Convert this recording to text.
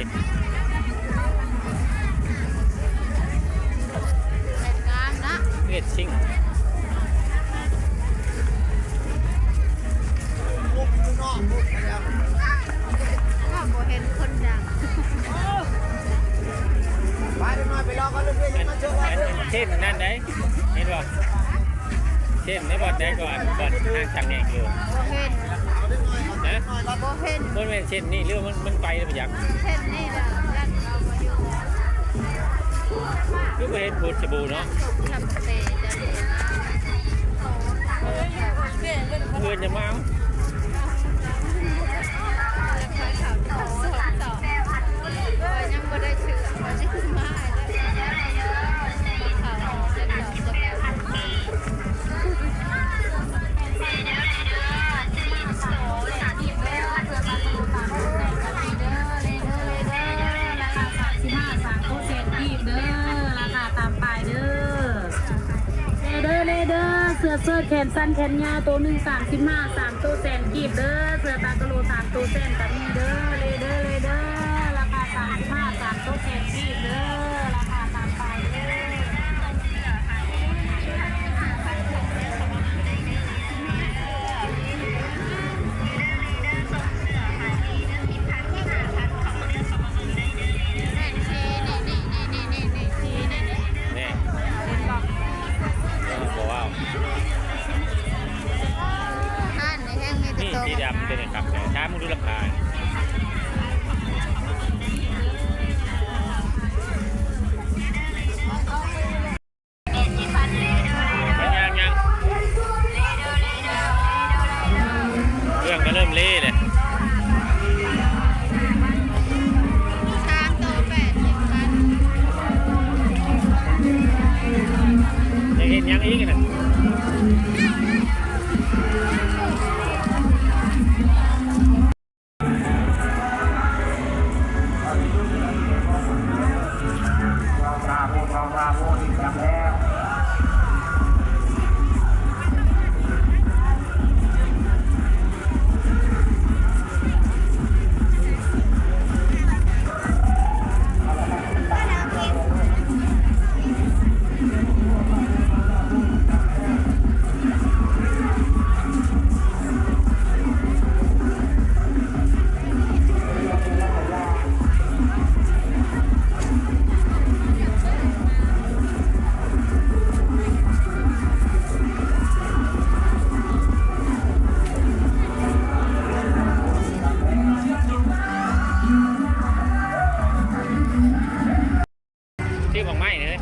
ງາມເນາະ ເຮັດຊິງ ກໍບໍ່ເຫັນຄົນດັງ ໄປເດັກນ້ອຍໄປລອກ່ອນເລີຍ ເສັ້ນນັ້ນໃດ ເຫັນບໍ່? ເສັ້ນໃນບ່ອນໃດກ່ອນ ບ່ອນທາງຊ່າງແຍກຢູ່ ບໍ່ເຫັນ ຮະ? ບໍ່ເຫັນ ບໍ່ແມ່ນເສັ້ນນີ້ ຫຼືວ່າມັນ ມັນໄປແລ້ວບໍ່ຈັກ ເສັ້ນນີ້ລະ ລັດເອົາບໍ່ຢູ່ ຄືບໍ່ເຫັນໂພດສະບູເນາະ ທຳເຕຈະເລີນ ເພື່ອນຈະມາ ເອີ ຍັງບໍ່ໄດ້ເຊື່ອ ວ່າຊິມາ ເດີ ເດີ ເດີ ເສື້ອເຊີດແຂນສັ້ນແຂນຍາວ ໂຕໜຶ່ງສາມສິບຫ້າ ສາມໂຕແສນກີບເດີ ເສື້ອຕາກະໂຫຼສາມໂຕແສນກໍມີເດີ ເດີ ເດີ ລາຄາສາມສິບຫ້າ ສາມໂຕແສນກີບເດີ ລາຄາຕາມປ້າຍເດີ. ນີ້ ເຫັນບໍ່? ບໍ່ເວົ້າ ຮ້ານນີ້ແຮງມີແຕ່ ນີ້ ໂຕ ສີດຳ ໂຕນີ້ຄັກ ຖາມມຶງດູລາຄາ. ຍັງ ຍັງ ເຄື່ອງກໍເລີ່ມເລແຫຼະ ສາມໂຕແປດສິບພັນ ຍັງເຫັນຫຍັງອີກນະ? ຊື້ໝາກໄມ້ເລີຍ